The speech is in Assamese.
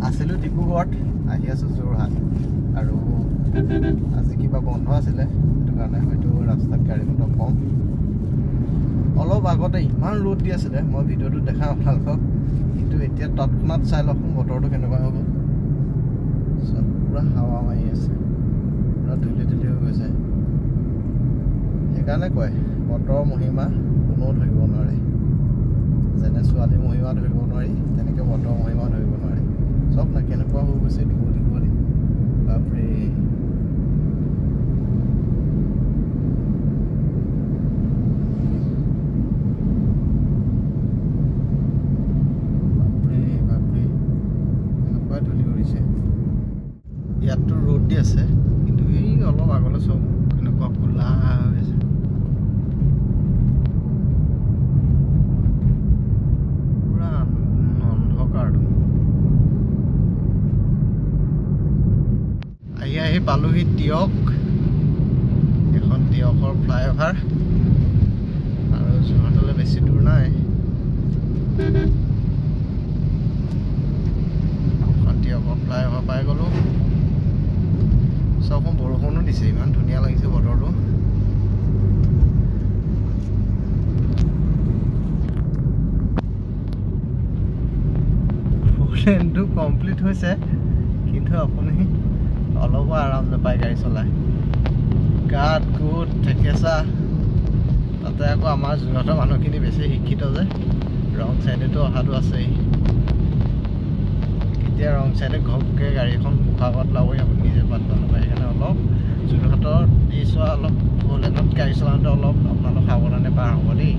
আছিলোঁ ডিব্ৰুগড়ত, আহি আছোঁ যোৰহাট। আৰু আজি কিবা বন্ধ আছিলে, সেইটো কাৰণে হয়তো ৰাস্তাত গাড়ী মটৰ কম। অলপ আগতে ইমান ৰ'দ দি আছিলে, মই ভিডিঅ'টোত দেখাম আপোনালোকক, কিন্তু এতিয়া তৎক্ষণাত চাই লওকচোন বতৰটো কেনেকুৱা হৈ গ'ল। চব পূৰা হাৱা মাৰি আছে, পূৰা ধূলি ধূলি হৈ গৈছে। সেইকাৰণে কয় বতৰৰ মহিমা কোনেও ধৰিব নোৱাৰে। যেনে ছোৱালী মহিমা ধৰিব নোৱাৰি, তেনেকৈ বতৰৰ মহিমা ধৰিব নোৱাৰে। চব না কেনেকুৱা হৈ গৈছে, ধুৱলি ধুৱলি, বাপৰে। বাপৰে বাপৰে, এনেকুৱা ধূলি উৰিছে। ইয়াততো ৰ'দ দি আছে, কিন্তু এই অলপ আগলৈ চব কেনেকুৱা ক'লা হৈ আছে। পূৰা অন্ধকাৰ। আহি আহি পালোহি তিয়ক, এখন তিয়কৰ ফ্লাইঅভাৰ। আৰু যোৰহাটলৈ বেছি দূৰ নাই। এখন তিয়কৰ ফ্লাইঅভাৰ পাই গ'লোঁ। চবখন বৰষুণো দিছে, ইমান ধুনীয়া লাগিছে বতৰটো। ফ'ৰ কমপ্লিট হৈছে, কিন্তু আপুনি অলপো আৰাম নাপায় গাড়ী চলাই। গাত গোট থেকেচা। তাতে আকৌ আমাৰ যোৰহাটৰ মানুহখিনি বেছি শিক্ষিত যে, ৰং চাইডেতো অহাটো আছেই। কেতিয়া ৰং চাইডে ঘপকৈ গাড়ী এখন মুখৰ আগত ওলাবহি আপুনি নিজে পাত্তা নাপায়। সেইকাৰণে অলপ যোৰহাটত এই চোৱা অলপ ফ'ৰ লেনত গাড়ী চলাওঁতে অলপ আপোনালোক সাৱধানে পাৰ হ'ব দেই।